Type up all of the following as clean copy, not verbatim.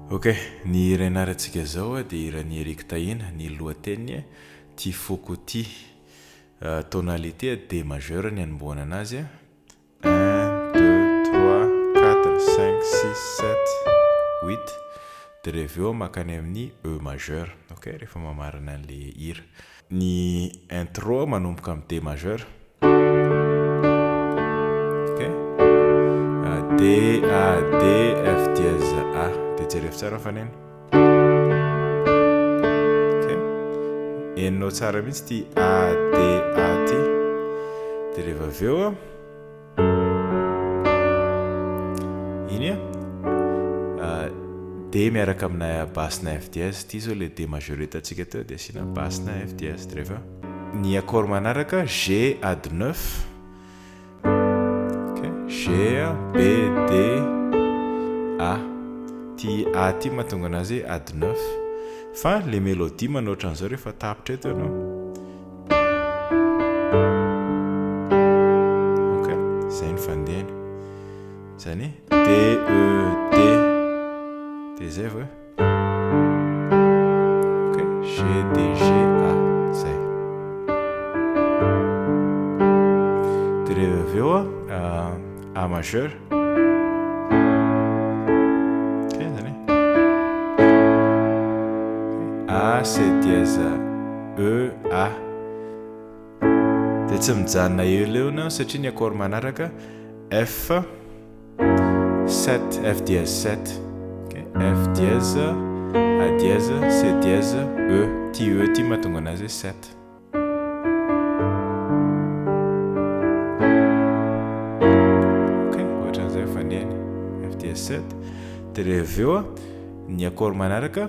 Ok, ny hira ianarantsika izao dia hiran'i Eric Tahina, ny lohateniny Ty foko ty. Tonalité D majeur ny anombohana anazy. Un, deux, trois, quatre, cinq, six, sept, huit, dia rehefa avy eo mankany amin'ny E majeur, ok, rehefa mamarana an'ilay hira. Ny intro manomboka amin'ny D majeur, ok, D, A, D, F dièse, A, dia jerevo tsara ny faneno, ok, henonao tsara mihitsy ity A, D, A ity, dia rehefa avy eo iny D miaraka amina basse na F dièse, ity izao ilay D majeur hitantsika teo dia asiana basse na F dièse, dia rehefa ny accord manaraka G add 9, ok, G, B, D, A, ity A ity mahatonga anazy hoe add 9, fa ilay mélodie manao ohatran'izao rehefa tapitra eto ianao. Ok, izay ny fandehany. Izany hoe D E D. Dia izay vao. Ok, G D G A. Izay. Dia rehefa avy eo A majeur. Ok, izany hoe A C dièse E A. Dia tsy mijanona eo leona satria ny accord manaraka F 7 F dièse 7 ok F dièse A dièse C dièse E ty E ty mahatonga anazy hoe 7 ok ohatran'izay ny fandehany F dièse 7 dia rehefa avy eo ny accord manaraka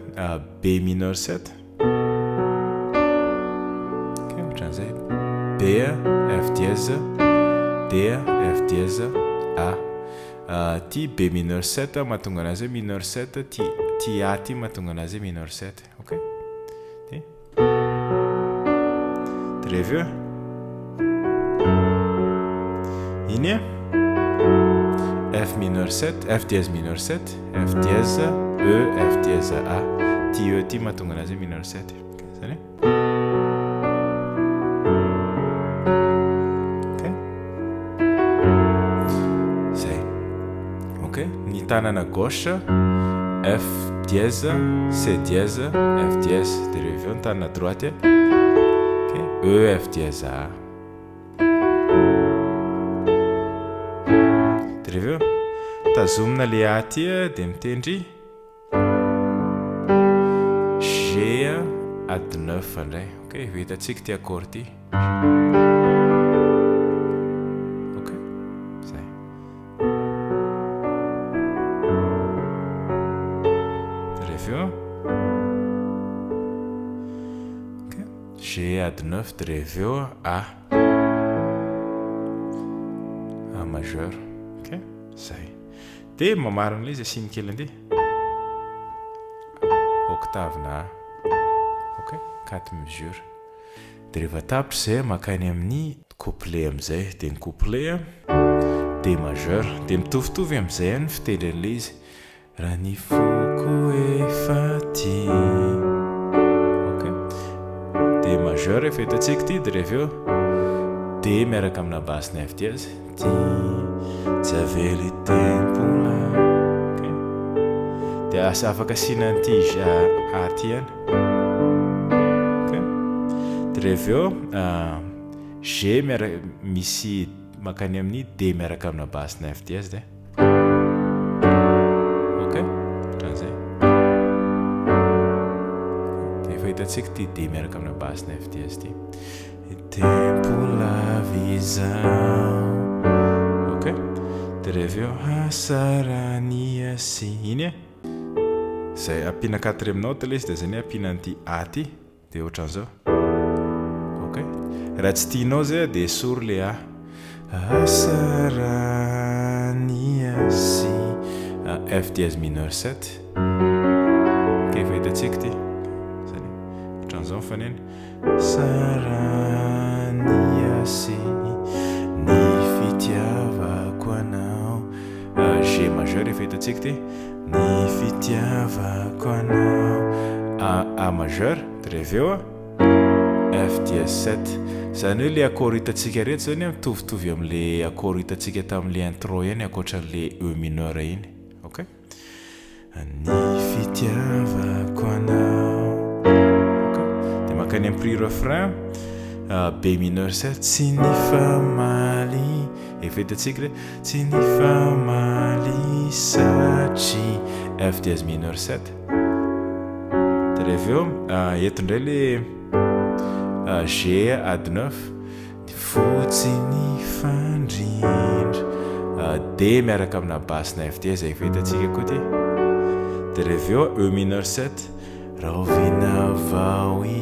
B mineur 7 Ok, ohatran'izay. B, F dièse, D, F dièse, A. Ty B mineur 7 mahatonga anazy hoe mineur 7, ty ty A ty mahatonga anazy hoe mineur 7. Ok? Ty. De rehefa eo. Iny e. F mineur 7, F dièse mineur 7. F dièse E F dièse A ty E ty mahatonga anazy hoe mineur 7 zany e ok zay ok ny tanana gauche F dièse C dièse F dièse de rehefa avy eo ny tanana droite ok E F dièse A Dia rehefa eo, tazomina le A aty dia mitendry G add 9 indray. Ok, efa hitantsika ity accord ity. Ok, zay. Rehefa eo, ok. G add 9 dia rehefa eo A. A majeur. Ok, zay. Dia mamarana ilay izy asiany kely an'ity. Octave-na A. Ok, quatre mesures. Dia rehefa tapitra izay mankany amin'ny couplet amin'izay. Dia ny couplet D majeur. Dia mitovitovy amin'izay ihany ny fitendry an'ilay izy. Raha ny foko efa tia. Ok. D majeur efa hitantsika ity dia rehefa eo D miaraka amina basse ny F dièse. Tia tsy avela hitempola. Ok. Dia asa afaka asiana an'ity G A ity ihany. Ok. Dia rehefa eo G miaraka misy mankany amin'ny D miaraka amina basse ny F dièse dia. Ok, ohatran'izay. Dia efa hitantsika ity D miaraka amina basse na F dièse ity. Tempo lava izao. Ok, dia rehefa eo hasarania sy iny e. Izay ampiana quatrième note ilay izy dia izay ny ampiana an'ity A ity. Dia ohatran'izao. Ok. Raha tsy tianao zay dia esory le A. Asa raha ny sy F dièse mineur 7. Ok, efa hitantsika ity. Zany. Ohatran'izao ny faneno. Asa raha ny sy ny fitiavako anao. G majeur. majeur efa hitantsika ity, ny fitiavako anao, A A majeur, dia rehefa avy eo F dièse 7. Izany hoe ilay accord hitantsika ireto izany mitovitovy amin'ilay accord hitantsika tamin'ilay intro ihany ankoatran'ilay E mineur iny. Ok. Ny fitiavako anao. Ok. Dia mankany amin'ny pré-refrain, B mineur 7, tsy nifamaly, efa hitantsika ilay, tsy nifamaly satria, F dièse mineur 7. Dia rehefa eo, eto indray ilay G add 9. Ny fotsy nifandrindra. D miaraka amina basse na F D izay efa hitantsika koa ity. Dia rehefa eo E mineur 7. Rahoviana vao i.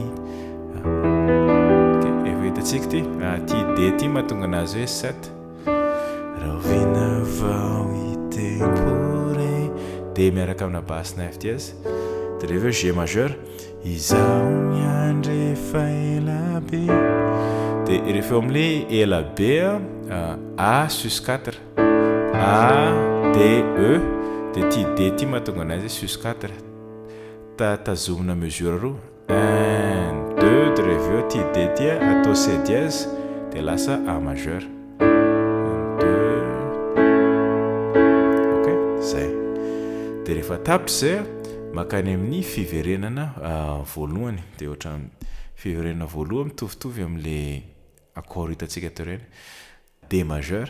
Ok, efa hitantsika ity. Ity D ity mahatonga anazy hoe 7. Rahoviana vao hitempo re. D miaraka amina basse na F dièse. Dia rehefa eo G majeur. Izaho miandry efa ela be. Dia rehefa eo amin'ilay ela be A sus 4. A, D, E. Dia ity D ity mahatonga anazy hoe sus 4. Ta tazomina mesure roa. Un, deux, dia rehefa avy eo ity D ity atao C dièse dia lasa A majeur. Un, deux. Ok, zay. Dia rehefa tapitra izay, mankany amin'ny fiverenana voalohany. Dia ohatran'ny fiverenana voalohany mitovitovy amin'ilay accord hitantsika teo ireny. D majeur.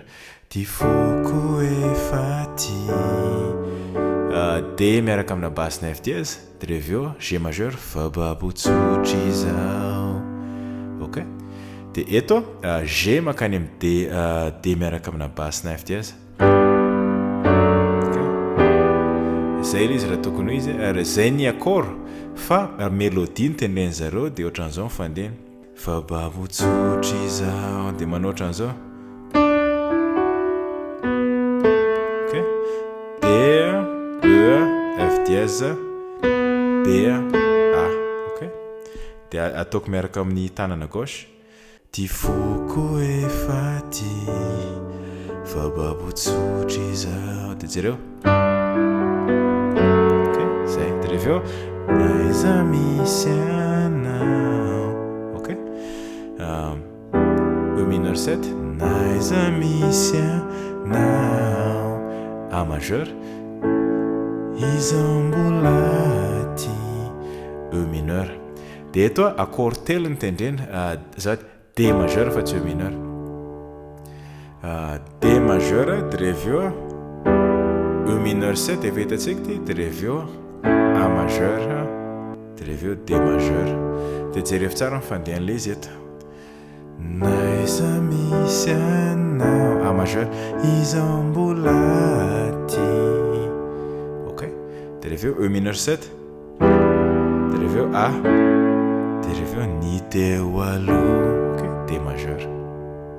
Ty foko efa tia. D miaraka amina basse na F dièse. Dia rehefa avy eo G majeur, fa babo tsotra izao. Ok. Dia eto G mankany amin'ny D, D miaraka amina basse na F dièse. Ok. Izay ilay izy raha tokony ho izy, ary izay ny accord fa mélodie no tendren'ny zareo dia ohatran'izao ny fandehany. Fa babo tsotra izaho dia manao ohatran'izao. Ok. D, E, F dièse, B, A. Ok. Dia ataoko miaraka amin'ny tanana gauche. Ty foko efa tia fa babo tsotra izaho. Dia jereo. Ok, zay. Dia rehefa eo, aiza misy anao. Ok. E mineur 7, n'aiza misy anao. A majeur, izaho mbola aty. E mineur. Dia eto accord telo no tendrena, azafady, D majeur fa tsy E mineur. D majeur dia rehefa eo E mineur 7 efa hitantsika ity dia rehefa eo A majeur dia rehefa eo D majeur. Dia jerevo tsara ny fandehan'ilay izy eto. N'aiza misy anao A majeur izaho mbola aty. Ok. Dia rehefa eo E mineur 7. Dia rehefa eo A. Dia rehefa eo ny teo aloha. Ok, D majeur.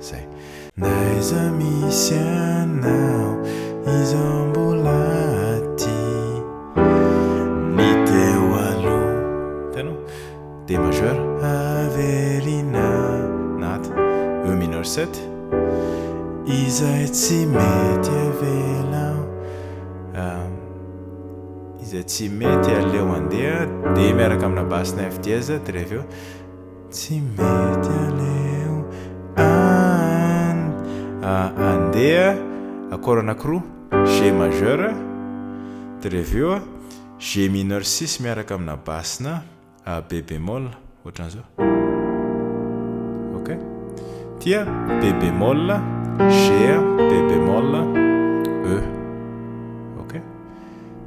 Zay. N'aiza misy anao, izaho mbola aty. Ny teo aloha. Hitanao? D majeur. Averina. Nat. E mineur 7. Izay tsy mety avelao. Izay tsy mety aleo andeha D miaraka amina basse na F dièse dia rehefa eo Tsy mety aleo an andeha accord anakiroa G majeur dia rehefa eo G mineur 6 miaraka amina basse na A B bémol ohatran'izao. Ok. Ty a B bémol, G, B bémol, E. Ok.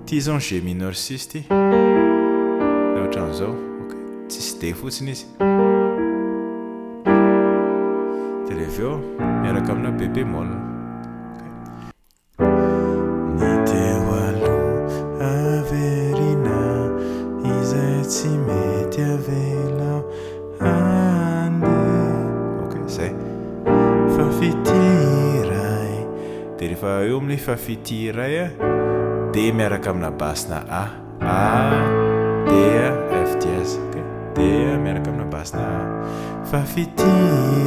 Ty izao ny G mineur 6 ty. Ohatran'izao. Ok. Tsisy D fotsiny izy. Dia rehefa eo miaraka amina B bémol. Ok. Ny teo aloha averina, izay tsy mety avela handeha. Ok, zay. Fa fitia iray. Dia rehefa eo amin'ny fa fitia iray, D miaraka amina basse na A. A, D, F dièse. Ok, D miaraka amina basse na A. Fa fitia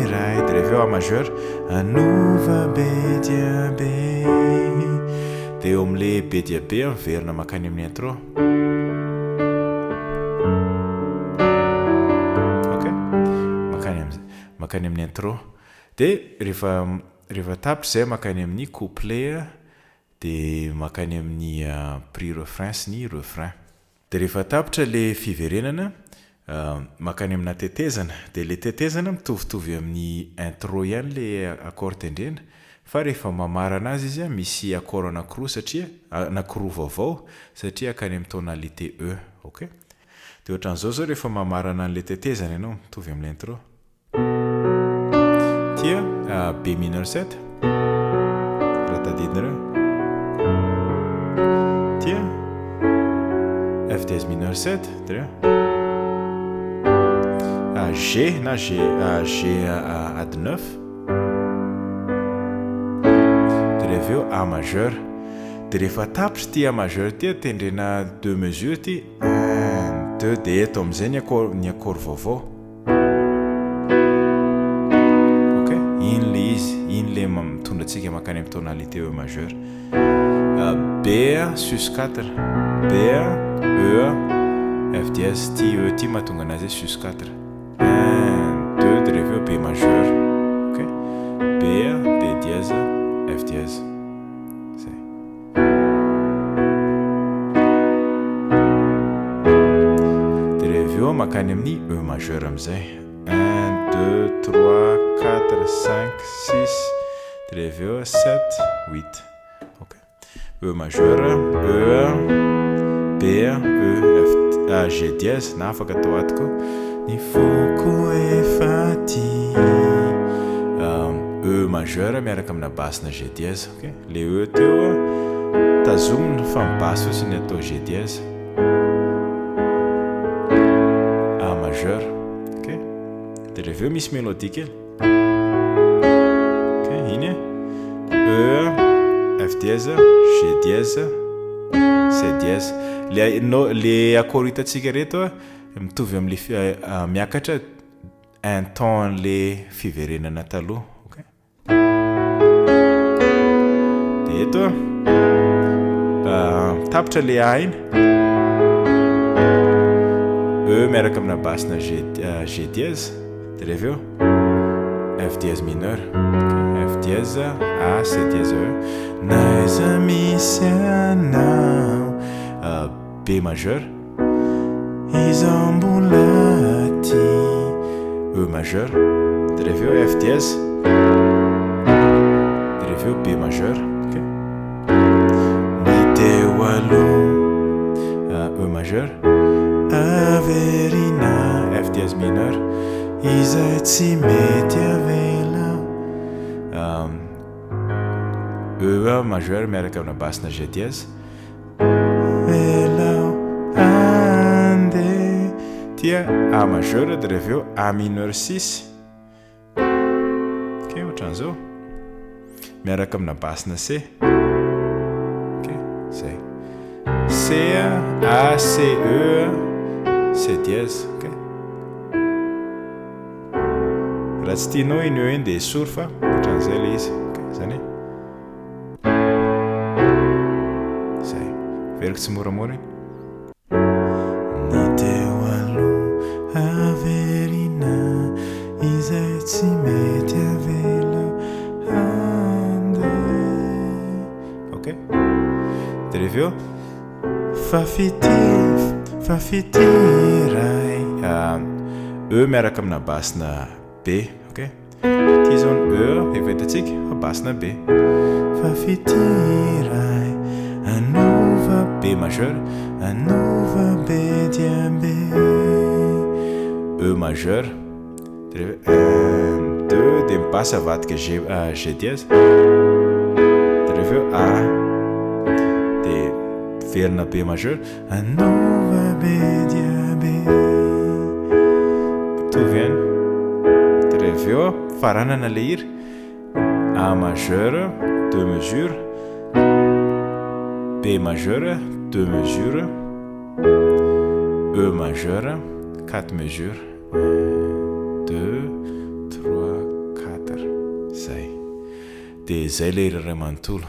iray. Dia rehefa eo A majeur, hanova be dia be. Dia eo amin'ilay be dia be miverina mankany amin'ny intro. Ok, mankany amin'ny mankany amin'ny intro. Dia rehefa rehefa tapitra izay mankany amin'ny couplet dia mankany amin'ny pré-refrain sy ny refrain. Dia rehefa tapitra ilay fiverenana, mankany amina tetezana. Dia ilay tetezana mitovitovy amin'ny intro ihany ilay accord tendrena, fa rehefa mamarana azy izy misy accord anakiroa satria, anakiroa vaovao satria hankany amin'ny tonalité E. Ok? Dia ohatran'izao izao rehefa mamarana an'ilay tetezana ianao, mitovy amin'ilay intro. Tia B mineur 7 raha tadidinareo. Tia F dièse mineur 7 tria. G na G G add 9. Dia avy eo A majeur. Dia rehefa tapitra ity A majeur ity tendrena deux mesures ity 1 2 dia eto amin'izay ny accord ny accord vaovao. Ok, iny le izy, iny le mitondra antsika mankany amin'ny tonalité E majeur. B sus 4, B, E, F dièse, ty E ty mahatonga anazy hoe sus 4. 1, 2, de rehefa eo B majeur. Ok, B, D dièse, F dièse. Zay. Dia rehefa avy eo mankany amin'ny E majeur amin'izay. Un, deux, trois, quatre, cinq, six, dia rehefa avy eo sept, huit. Ok. E majeur, E, B, E, F, A, G dièse na afaka atao ato koa. Ny foko efa tia. E majeur miaraka amina basse na G dièse. Ok. Le E teo tazomina fa ny basse fotsiny atao G dièse. A majeur. Ok. Dia rehefa eo misy mélodie kely. Ok, iny e. E, F dièse, G dièse, C dièse. Le no le accord hitantsika reto mitovy amin'le miakatra un ton an'le fiverenana taloha. Ok. Dia eto tapitra le A iny. E miaraka amina basse na G, G dièse. Dia rehefa eo F dièse mineur. F dièse, A, C dièse, E. N'aiza misy anao. B majeur. Izaho mbola tia. E majeur. Dia rehefa eo F dièse. Dia rehefa eo B majeur. Ok. Ny teo aloha. E majeur. Averina. F dièse mineur. Izay tsy mety avela. E majeur miaraka amina basse na G dièse. Elao andeha. Ty A majeur dia avy eo A mineur 6. Ok, ohatran'izao. Miaraka amina basse na C. Ok, zay. C, A, C, E, C dièse. Ok. Raha tsy tianao iny E iny dia esory fa ohatran'izay ilay izy. Ok, zany e. Zay. Averiko tsimoramora iny. Ny teo aloha averina, izay tsy mety avela handeha. Ok. Dia rehefa eo, fa fitia, fa fitia iray. E miaraka amina basse-na B. Ok. Ity izao ny E efa hitantsika fa basse-na B. Fa fitia iray hanova B majeur hanova be dia be. E majeur dia rehefa un deux dia ny basse avadika G G dièse dia rehefa eo A dia miverina B majeur Hanova be dia be. Mitovy ihany. Dia rehefa avy eo faranana ilay hira. A majeur, deux mesures. B majeur, deux mesures. E majeur, quatre mesures. Un, deux, trois, quatre. Zay. Dia izay ilay hira iray manontolo.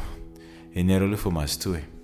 Eny ary aloha fa mazotoa e.